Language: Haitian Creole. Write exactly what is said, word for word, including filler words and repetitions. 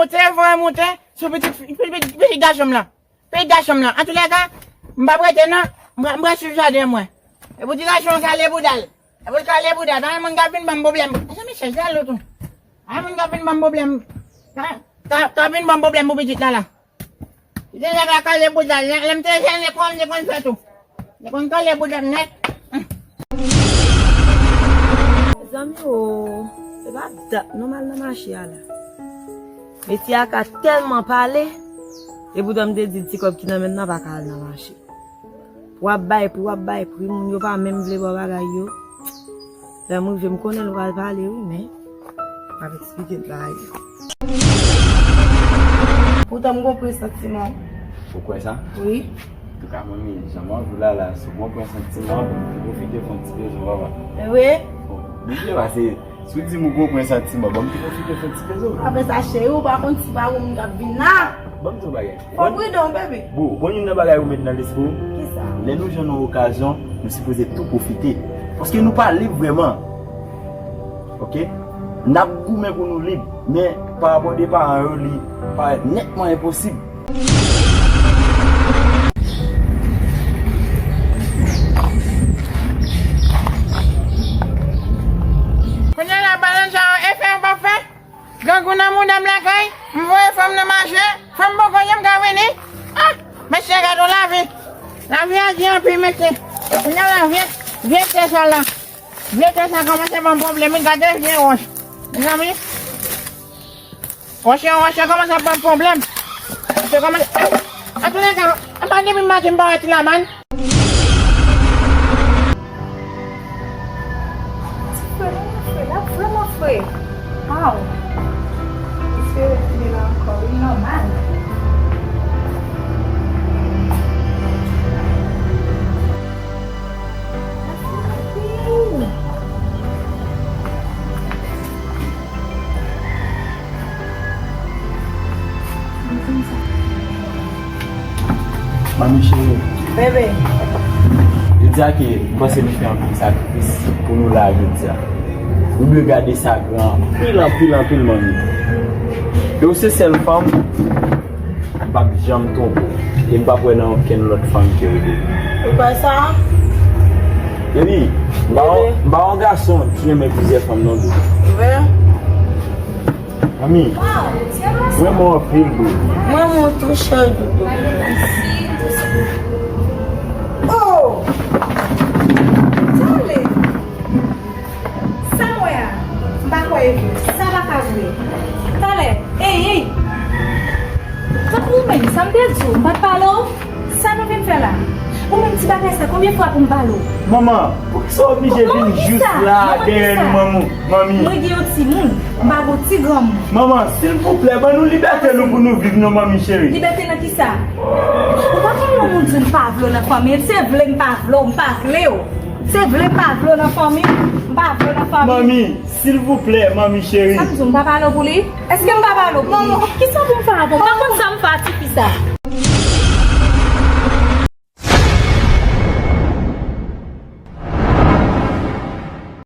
Te voye moute sou pitit, pitit, pitit gason m lan. Pitit gason m lan. Antoulèka, m p ap rete non. M pral, m pral swiv jaden mwen. E pou ti gason an kale bouda l. E pou l kale bouda l. Pa gen moun k ap vin ban m pwoblèm. Mezanmi, chèch la lou tou. Pa gen moun k ap vin ban m pwoblèm. Ka, ka, ka vin ban m pwoblèm pou pitit la la. Pitit la ka kale bouda l. Lè, lè m te jèn lekòl, m te konn fè tou. Li konn kale bouda m nèt. Mezanmi o, se pa dat non m al nan mache a la. Mesye a ka tèlman pale, e poutan m te di ti kòb ki nan men l nan pa ka al nan mache. Pou w ap bay pri, w ap bay pri, moun yo pa menm vle ba w bagay yo. Lè m rive, m konnen l pral pale, wi, men m ap eksplike l bagay yo. Poutan m gon presantiman. Ou kwè sa? Wi. Antouka, manmi, jan m ap di w la la, si w gon presantiman, bon, m te pwofite fè yon ti bezwen, papa. Wi. Bon, bliye pa, se, si w di m ou gon presantiman, bon, m te pwofite fè yon ti bezwen. Apre sa, cheri, ou pa konn si pa gon moun k ap vin la. Ban m di w yon bagay. Fò w pridan, bebe. Bon, ou konn youn nan bagay ou met nan lespri w? Kisa? Lè nou jwenn yon okazyon, nou sipoze tou pwofite. Paske nou pa lib vrèman. Oke? N ap goumen pou nou lib, men pa rapò de paran yo, li parèt nètman enposib. Kounye a la, balan sa yo, efè yo p ap fè? Grangou nan mouda m lakay, m voye fanm nan mache, fanm poko janm ka vini. Ah! Mesye, gade yon lavi. Lavi a di anpil, mesye. Kounye a la, vye, vye tè sa la. Vye tè sa kòmanse ban m pwoblèm, wi, gade vye wòch. Mezanmi, wòch yo, wòch yo kòmanse ap ban m pwoblèm. Wòch yo kòmanse, antoulèka, apa depi maten m pa wè Tilaman? Ti fre, vrèman fre, l ap vrèman fre. Waw. Mesye, li la ankò, wi, nòmal. L ap fre anpil. Manmi cheri. Bebe. Jodi a ke m panse nou fè anpil sakrifis pou nou la jodi a. Nou dwe gade sa gran anpil, anpil, anpil, manmi. E ou se sèl fanm m p ap janm twonpe w. E m p ap wè nan okenn lòt fanm ke w de. Ou kwè sa? Epi, m pa yon, m pa yon gason ki renmen plizyè fanm non, bro. Vre? Manmi, mwen renmen w anpil, bro. Mwen renmen w tou, cheri doudou. Oh! Tande! Sa m wè a, m pa kwè e vre. Sa pa ka vre. Talè, ey, ey! Tanpri, men, sa m te di w, m pa t pale w? Sa nou vin fè la? Ou menm ti bagay sa, konbyen fwa pou m pale w? Manman, poukisa w oblije vin jis la dèyè nou, manman, manmi? Mwen gen yon timoun, m pa gon ti granmoun. Manman, silvouplè, ban nou libète nou pou nou viv non, manmi cheri. Libète nan kisa? Ou pa konn yon moun di w m pa vle w nan fanmi l, se vle m pa vle w, m pa vle w. Se vle m pa vle w nan fanmi, m pa vle w nan fanmi. Manmi, silvouplè, manmi cheri. Sa m di w, m pa pale w pou li? Èske m pa pale w pou li? Manman. Kisa pou m fè avè w? M pa konn sa m fè a tifi sa.